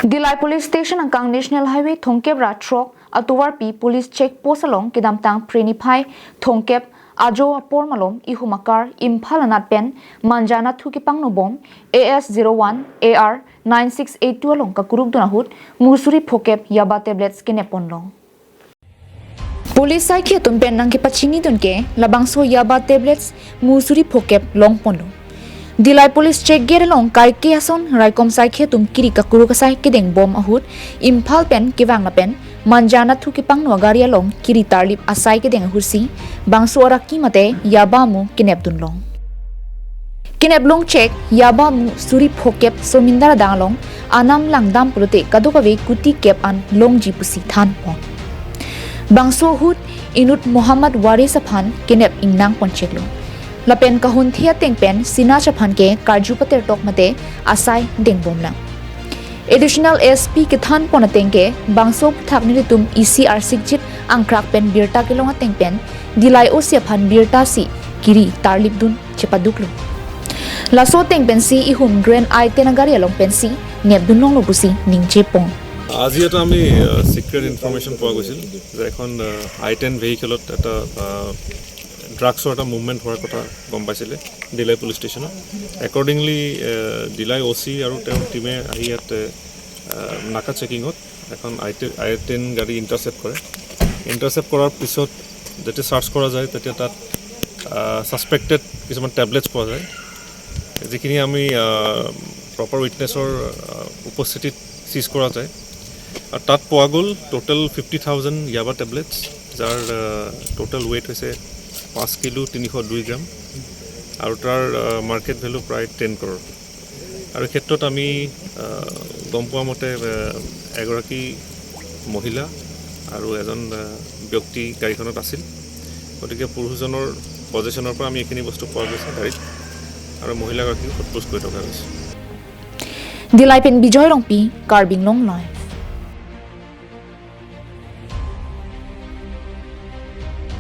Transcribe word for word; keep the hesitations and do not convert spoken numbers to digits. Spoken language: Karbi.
Dillai Police Station angkang National Highway thomkep ra throk atovarpi Police Check Post along kedamtang Phre niphai thomkep ajo apor malom ihum akar Imphal anat pen Manja Nathu kepangno bom A S zero one A R nine six eight two along kakuruk dun ahut mu suri phokep yaba tablets kenep ponlong. Police saikhi atum pen nangkepachini dun ke labangso yaba tablets mu suri phokep long ponlo. Dillai Police Check Gate along kaike ason raikom saikhi atum kiri kakuruk asai kedeng bom ahut Imphal pen kevang lapen Manja Nathu kepangno agari along kiri tarlip asai kedeng ahutsi bangso araki mate yaba mu kenep dunlong. Kenep long check yaba mu suri phokep somindar adang along anam langdam pulote kadokave kuti kep an longji pusi than pon. Bangso ahut inut Muhammad Waris aphan kenep ingnang pon cheklo. Lapen kahun thi ateng pen Sinach aphan ke karju pater tok mate asai deng bomlang. Additional S P kethan pon ateng ke bangso aputhak nelitum E C R sikjit angkrak pen birta kelong ateng pen Dillai O C aphan birta si kiri tarlip dun chepaduklo. Laso ateng pensi ihum Grand I ten agari along pensi nep dunlonglo pusi ningje pon. আজি এটা আমি secret information পোৱা গৈছিল যে এখন I ten ভেহিকেলত এটা ড্ৰাগছৰ এটা মুভমেণ্ট হোৱাৰ কথা গম পাইছিলে ডিলাই পুলিচ ষ্টেচনত। একৰ্ডিংলি ডিলাই অ' চি আৰু তেওঁৰ টিমে আহি ইয়াত আহ, নাকা চেকিঙত এখন আই টেন আই টেন গাড়ী ইণ্টাৰচেপ্ট কৰে। ইণ্টাৰচেপ্ট কৰাৰ পিছত যেতিয়া চাৰ্চ কৰা যায় তেতিয়া তাত ছাছপেক্টেড কিছুমান টেবলেটছ পোৱা যায়, যিখিনি আমি প্ৰপাৰ উইটনেছৰ উপস্থিতিত চিজ কৰা যায়। আৰু তাত পোৱা গ'ল টোটেল ফিফটি থাউজেণ্ড য়াবা টেবলেটছ, যাৰ টোটেল ৱেইট হৈছে পাঁচ কিলো তিনিশ দুই গ্ৰাম আৰু তাৰ মাৰ্কেট ভেলু প্ৰায় টেন ক্ৰ'ৰ। আৰু এই ক্ষেত্ৰত আমি আহ, গম পোৱা মতে আহ, এগৰাকী মহিলা আৰু এজন আহ, ব্যক্তি গাড়ীখনত আছিল। গতিকে পুৰুষজনৰ পজিশ্যনৰ পৰা আমি এইখিনি বস্তু পোৱা গৈছে গাড়ীত, আৰু মহিলাগৰাকীক সোধ পোছ কৰি থকা হৈছে। Dillai pen Bijoy Rongpi, Karbi Anglong Live.